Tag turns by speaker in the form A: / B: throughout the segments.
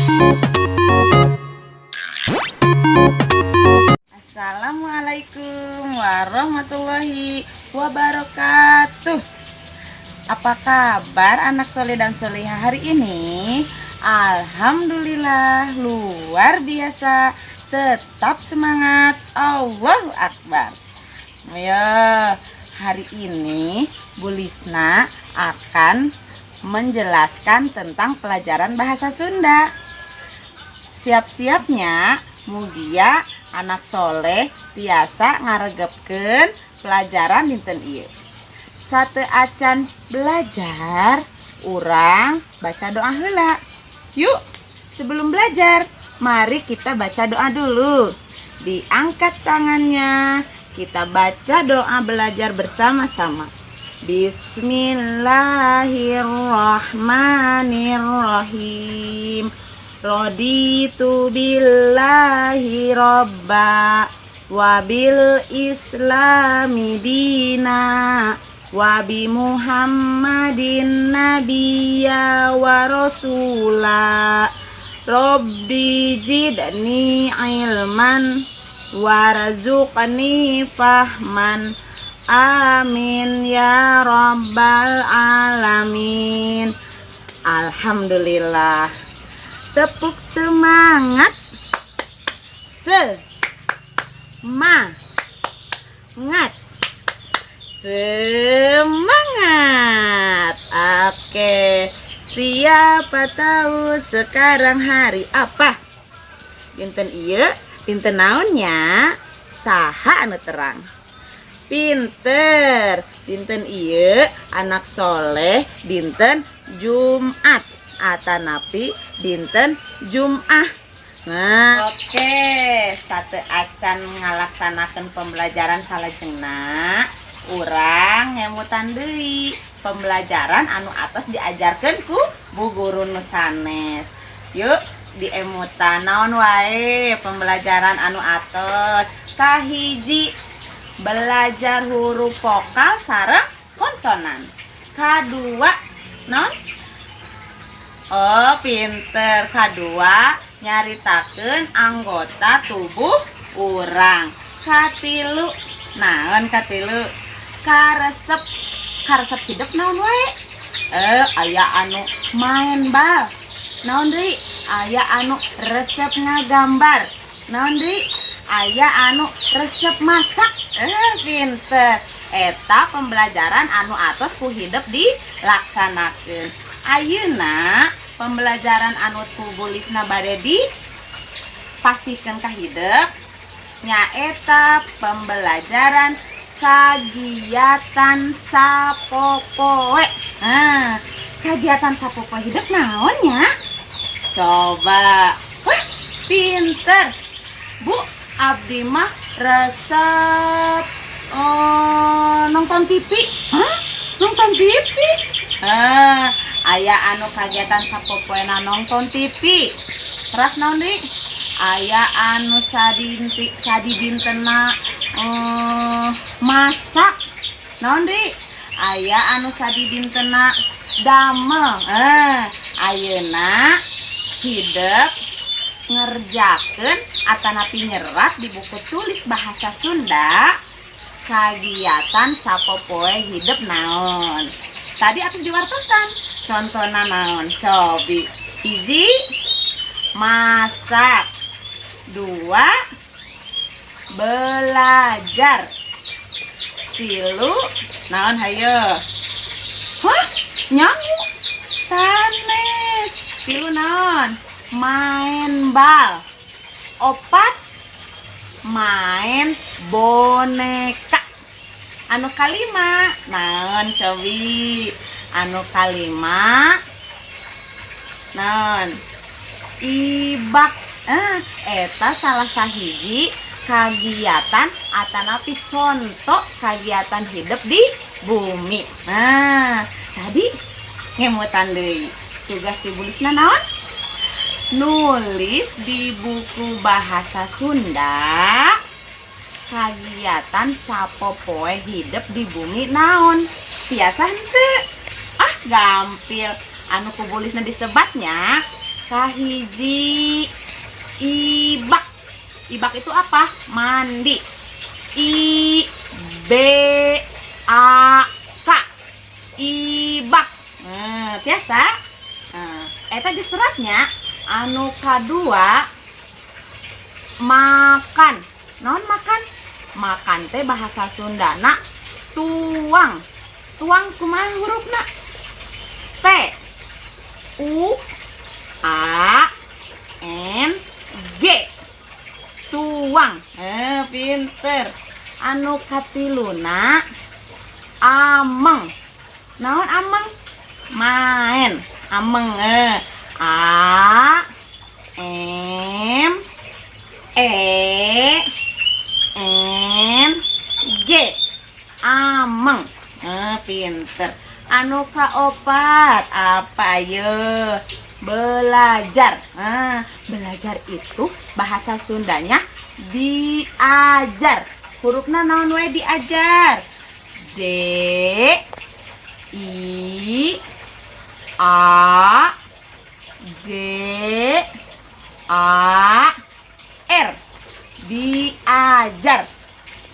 A: Assalamualaikum warahmatullahi wabarakatuh. Apa kabar anak soleh dan solehah hari ini? Alhamdulillah, luar biasa. Tetap semangat. Allahu Akbar. Ya, hari ini Bu Lisna akan menjelaskan tentang pelajaran bahasa Sunda. Siap-siapnya, mugia anak soleh tiasa ngaregepkeun pelajaran dinten ieu. Sateuacan belajar, urang baca doa heula. Yuk, sebelum belajar, mari kita baca doa dulu. Diangkat tangannya, kita baca doa belajar bersama-sama. Bismillahirrahmanirrahim. Raditu billahi robba wabil islami dina wa bi Muhammadin nabiyya wa rasula. Rabbi zidni ilman warzuqni fahman. Amin ya rabbal alamin. Alhamdulillah. Tepuk semangat. Se ma ngat. Semangat. Oke. Siapa tahu sekarang hari apa? Dinten ieu, dinten naonnya? Saha anu terang? Pinter. Dinten ieu anak soleh dinten Jumat atanapi dinten Jum'ah. Nah, oke, sateuacan ngalaksanakeun pembelajaran salajengna, urang ngemutan deui pembelajaran anu atos diajarkeun ku Bu Guru nu sanes. Yuk, diemutan naon wae pembelajaran anu atos. Kahiji, belajar huruf vokal sareng konsonan. Kadua, naon? Oh, pinter. Kadua, nyaritakeun anggota tubuh urang. Katilu, naon katilu? Karesep. Karesep hidup naon wae? Eh, aya anu main bal. Naon deui? Aya anu resep ngagambar. Naon deui? Aya anu resep masak. Eh, pinter. Eta pembelajaran anu atos ku hidep dilaksanakeun. Ayeuna pembelajaran anu ku Bu Lisna bade dipasihkeun ka hidep nyaeta pembelajaran kagiatan sapopoe. Nah, kagiatan sapopoe hidep naonnya? Coba. Wah, pinter. Bu, abdi mah resep, oh, nonton TV. Hah? Nonton TV? Ah, aya anu kagiatan sapopoena nonton TV. Teras naon deui? Aya anu sadinti sadidintena masak. Naon deui? Aya anu sadidintena damel. Eh, ayeuna hidep ngerjakeun atanapi nyerat di buku tulis bahasa Sunda kagiatan sapopoe hidep naon. Tadi atos diwartosan contohna naon? Cobi. Hiji, masak. Dua, belajar. Tilu, naon hayo? Hah? Nyangu? Sanes. Tilu naon? Main bal. Opat, main boneka. Anu kalima naon cobi? Anu kalima naon? Ibak. Eh, eta salah sahiji kagiatan atanapi contoh kagiatan hidup di bumi. Nah, tadi ngemutan deui tugas di Bu Lisna naon? Nulis di buku bahasa Sunda kagiatan sapopoe hidup di bumi naon. Biasa henteu? Ah, gampil. Anu ku Bu Lisna disebatnya. Kahiji, ibak. Ibak itu apa? Mandi. I B A K, ibak. Nah, biasa. Nah, eta diseratnya. Anu kadua, makan. Naon makan? Makan teh bahasa Sundana tuang. Tuang kumaha hurufna? T U A N G, tuang. Eh, pinter. Anu katiluna, ameng. Naon ameng? Main. Ameng, eh. A M E N G, ameng. Eh, pinter. Anu kaopat apa ye? Belajar. Ah, belajar itu bahasa Sundanya diajar. Hurufna naon wae diajar? D I A J A R, diajar.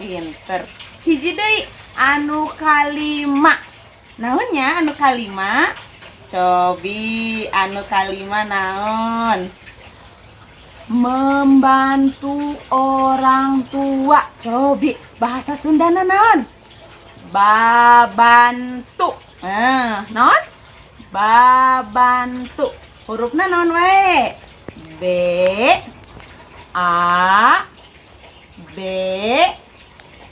A: Pinter. Hiji deui, anu kalima. Naonnya anu kalima? Cobi, anu kalima naon? Membantu orang tua. Cobi, bahasa Sundana naon? Babantu. Eh, naon babantu? Hurufna naon wae? B A B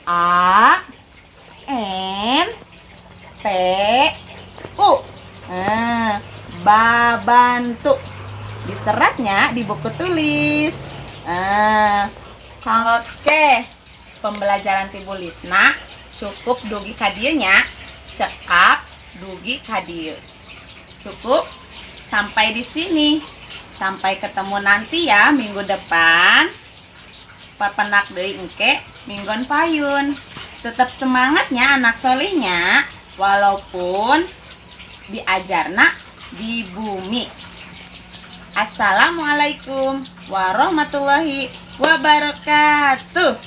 A: A N T U. Nah, babantu diseratnya di buku tulis. Nah, oke, pembelajaran ti Bu Lisna cukup dugi ka dieu nya. Cekap dugi ka dieu, cukup sampai di sini. Sampai ketemu nanti ya, minggu depan. Papendak deui engke minggon payun. Tetap semangatnya, anak solihnya, walaupun diajarna di bumi. Assalamualaikum warahmatullahi wabarakatuh.